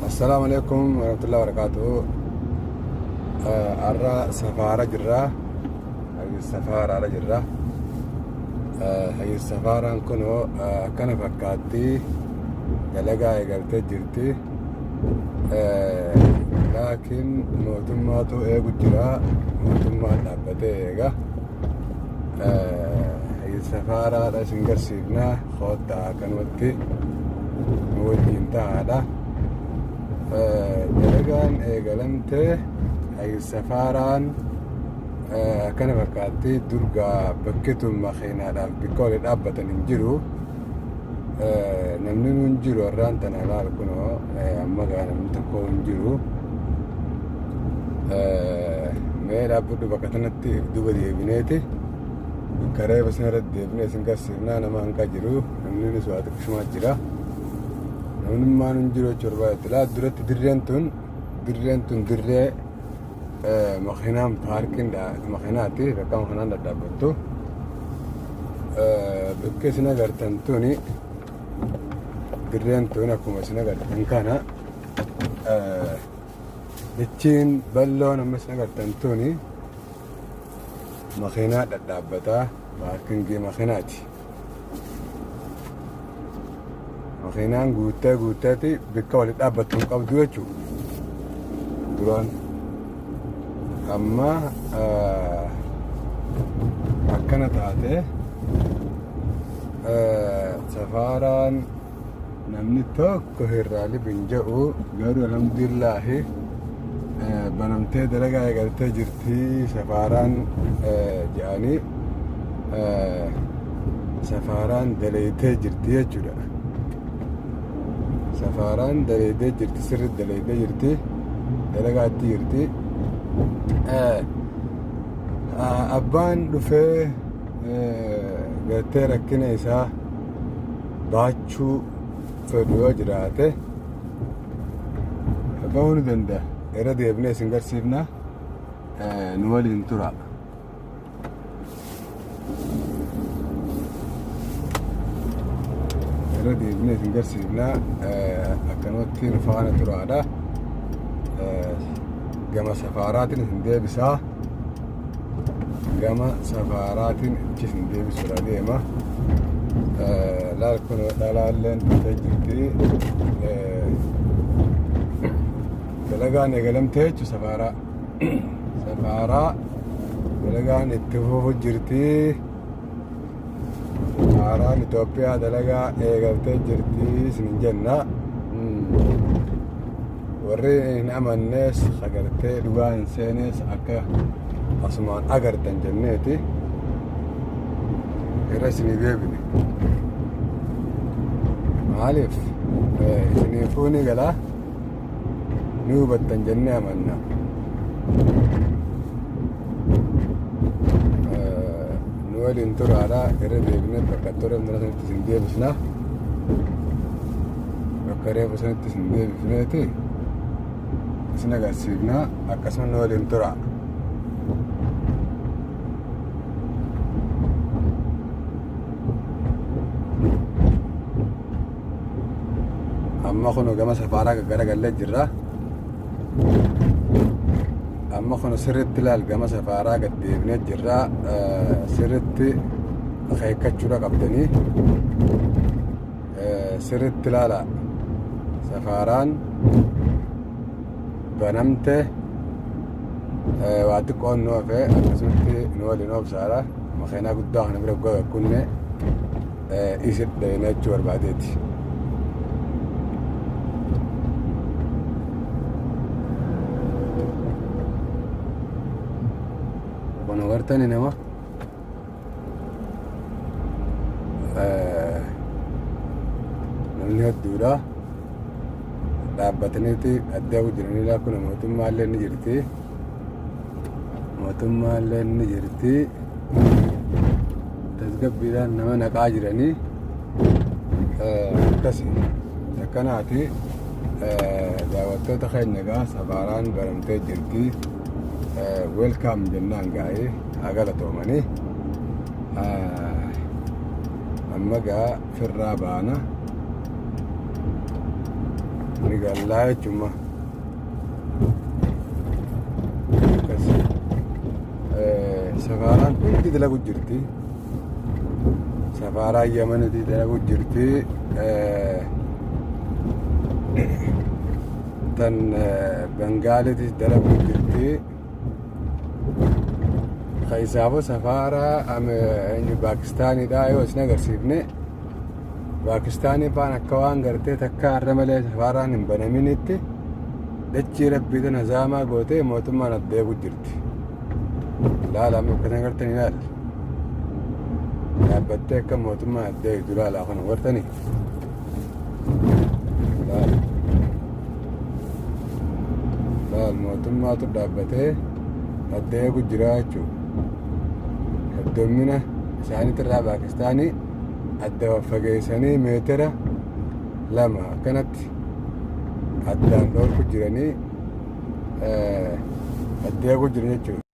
Assalaamu alaikum warahmatullahi wabarakatuh. Har'a safaara jirra. Safaaraadha jirra. Safaaraan kunoo akkana fakkaatti dalagaa eegaltee jirti. Laakiin mootummaatu eegu jira. Mootummaan dhaabbatee eega. Safaaraadha isin garsiifna. Koottaa akkanumatti nu wajjin ta'aadha. Dalagaan eegalamte safaaraan akkana fakkaatti durgaa bakki tun makiinaadhaaf bikka wali dhaabbatan hin jiru. Namni nun jiru har'aan tana laal kunoo amma gaa namni tokko hin jiru. Mee dhaabbadhu bakka tanatti duuba deebineeti. Bakka reefa isin irratti deebinee isin garsiifnaa nama hanqa jiru namni nis waa xiqqishumaa jira. Namnummaan hin jiru jechuu barbaadetti. Laa duratti dirreen tun dirree makiinaan paarkiin makiinaati bakka makiinaan dhadhaabbattu. Bakki isin agartan tuni dirreen tun akkuma isin agartan kana dachiin bal'oon amma isin agartan tuni makiinaa dhadhaabbataa paarkingii makiinaati. Makiinaan guuttee guutteeti bakka walitti dhaabbattu hin qabdu jechuudha. Duraan amma akkana taate safaaraan namni tokko irraa libin jedhu garuu alhamdulillaahi banamtee dalagaa eegaltee jirti safaaraan jedhanii safaaraan daleeytee jirti jechuudha. Safaaraan daleeytee jirti sirriitti daleeytee jirti dalagaatti jirti. Abbaan dhufee gartee rakkina isaa baachuu fedhu yoo jiraate bahuu ni danda'a. Irra deebinee isin garsiifna nu waliin tura. Irra deebinee isin garsiifna akkanumatti nu faana turaadha. Gama safaaraatiin isin deebisaa. Gama safaaraatiin achi isin deebisuudha deema. Laal kun dhalaalleen dhuftee jirti. Dalagaan eegalamtee jechuun safaaraa. Safaaraa dalagaan itti fufu jirti. Haaraan Itoophiyaa dalagaa eegaltee jirti isin jenna. Warri hin amannees agartee dhugaa hin seenees akka asumaan agartan jenneeti. Irra isinii deebine. Maaliif isiniifuu ni galaa ni hubattan jennee amanna. Nu waliin turaadha irra deebinee bakka ture mana sanatti isin deebisna. Bakka reefu sanatti isin deebifneeti isin agarsiifna akkasuma nu waliin tura. Amma kun gama safaaraa garagallee jirra. Amma kun sirriitti ilaal gama safaaraa gad deebinee jirra. Sirriitti akeekkachuudha qabdanii. Sirriitti ilaala. Safaaraan banamte waa xiqqoon nu hafe akkasumatti nu waliin obsaadha. Makiinaa guddaa kana bira kunne isin dhayna jechuu barbaadeeti. Kun agartani nama namni hedduudha. Dhaabbataniiti adda jiranii kun mootummaallee ni jirti. Mootummaallee ni jirti. Tasgabbiidhaan nama naqaa jiranii akkasi akkanaati daawwattoota keenya egaa safaaraan baramtee jirti. Welcome jennaan gaa'ee haa galatoomanii. Amma gaa firraa baana. Ni gallaa jechuudha. Akkas. Safaaraan hundi dalagu jirti. Safaaraan Yamanitti dalagu jirti. Tan Bengaalitis dalagu jirti. Keessaafuu safaaraa Paakistaanidha yoo isin agarsiifne, Paakistaanii faan akka waan gartee takka har'a malee safaaraan hin banaminitti dachii rabbii tana zaamaa gootee mootummaan addeegu jirti. Laala, amma akkana gartanii ilaali. Dhaabbattee akka mootummaan addeegdu laala, kana gartanii. Laala. Laal, mootummaatu dhaabbatee addeegu jira jechuudha. Heddummina isaaniitirraa Paakistaanii adda fageessanii meetira 2 akkanatti addaan dhorku jiranii addeegu jiran jechuudha.